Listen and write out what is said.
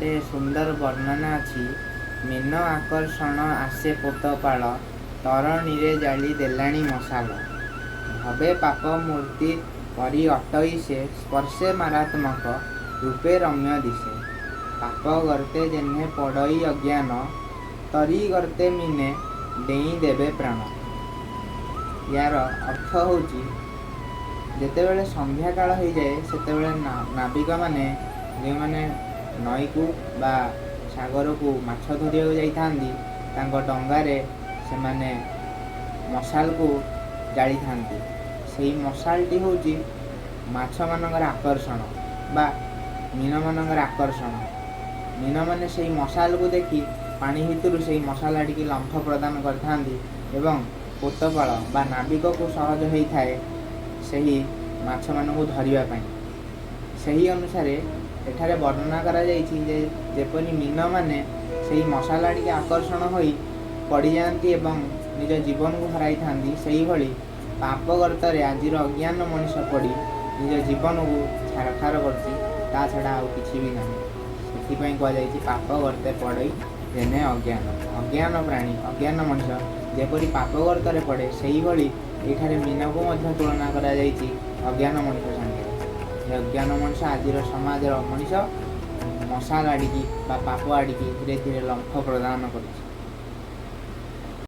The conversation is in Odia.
ଗୋଟେ ସୁନ୍ଦର ବର୍ଣ୍ଣନା ଅଛି। ମୀନ ଆକର୍ଷଣ ଆସେ ପୋତପାଳ, ତରଣୀରେ ଜାଳି ଦେଲାଣି ମଶାଲ। ଭବେ ପାପ ମୂର୍ତ୍ତି ପରି ଅଟଇ ସେ, ସ୍ପର୍ଶେ ମାରାତ୍ମକ ରୂପେ ରମ୍ୟ ଦିଶେ। ପାପ ଗର୍ତ୍ତେ ଯେହ୍ନେ ପଡ଼ଇ ଅଜ୍ଞାନ, ତରି ଗର୍ତ୍ତେ ମୀନେ ଡେଇଁ ଦେବେ ପ୍ରାଣ। ୟାର ଅର୍ଥ ହେଉଛି, ଯେତେବେଳେ ସନ୍ଧ୍ୟାକାଳ ହେଇଯାଏ, ସେତେବେଳେ ନାବିକମାନେ, ଯେଉଁମାନେ ନଈକୁ ବା ସାଗରକୁ ମାଛ ଧରିବାକୁ ଯାଇଥାନ୍ତି, ତାଙ୍କ ଡଙ୍ଗାରେ ସେମାନେ ମଶାଲକୁ ଜାଳିଥାନ୍ତି। ସେଇ ମଶାଲଟି ହେଉଛି ମାଛମାନଙ୍କର ଆକର୍ଷଣ ବା ମୀନମାନଙ୍କର ଆକର୍ଷଣ। ମୀନମାନେ ସେଇ ମଶାଲକୁ ଦେଖି ପାଣି ଭିତରୁ ସେଇ ମଶାଲ ଆଡ଼ିକି ଲମ୍ଫ ପ୍ରଦାନ କରିଥାନ୍ତି ଏବଂ ପୋତପାଳ ବା ନାବିକକୁ ସହଜ ହେଇଥାଏ ସେହି ମାଛମାନଙ୍କୁ ଧରିବା ପାଇଁ। ସେହି ଅନୁସାରେ ଏଠାରେ ବର୍ଣ୍ଣନା କରାଯାଇଛି ଯେ ଯେପରି ମୀନମାନେ ସେହି ମଶାଲ ଆଡ଼ିକି ଆକର୍ଷଣ ହୋଇ ପଡ଼ିଯାଆନ୍ତି ଏବଂ ନିଜ ଜୀବନକୁ ହରାଇଥାନ୍ତି, ସେହିଭଳି ପାପ ଗର୍ତ୍ତରେ ଆଜିର ଅଜ୍ଞାନ ମଣିଷ ପଡ଼ି ନିଜ ଜୀବନକୁ ଛାରଖାର କରୁଛି। ତା ଛଡ଼ା ଆଉ କିଛି ବି ନାହିଁ। ସେଥିପାଇଁ କୁହାଯାଇଛି, ପାପ ଗର୍ତ୍ତେ ପଡ଼ଇ ଯେନେ ଅଜ୍ଞାନ। ଅଜ୍ଞାନ ପ୍ରାଣୀ, ଅଜ୍ଞାନ ମଣିଷ ଯେପରି ପାପ ଗର୍ତ୍ତରେ ପଡ଼େ, ସେଇଭଳି ଏଇଠାରେ ମୀନକୁ ମଧ୍ୟ ତୁଳନା କରାଯାଇଛି ଅଜ୍ଞାନ ମଣିଷ ସାଙ୍ଗରେ। ଏ ଅଜ୍ଞାନ ମଣିଷ, ଆଜିର ସମାଜର ମଣିଷ, ମଶାଲ ଆଡ଼ିକି ବା ପାପ ଆଡ଼ିକି ଧୀରେ ଧୀରେ ଲମ୍ଫ ପ୍ରଦାନ କରୁଛି।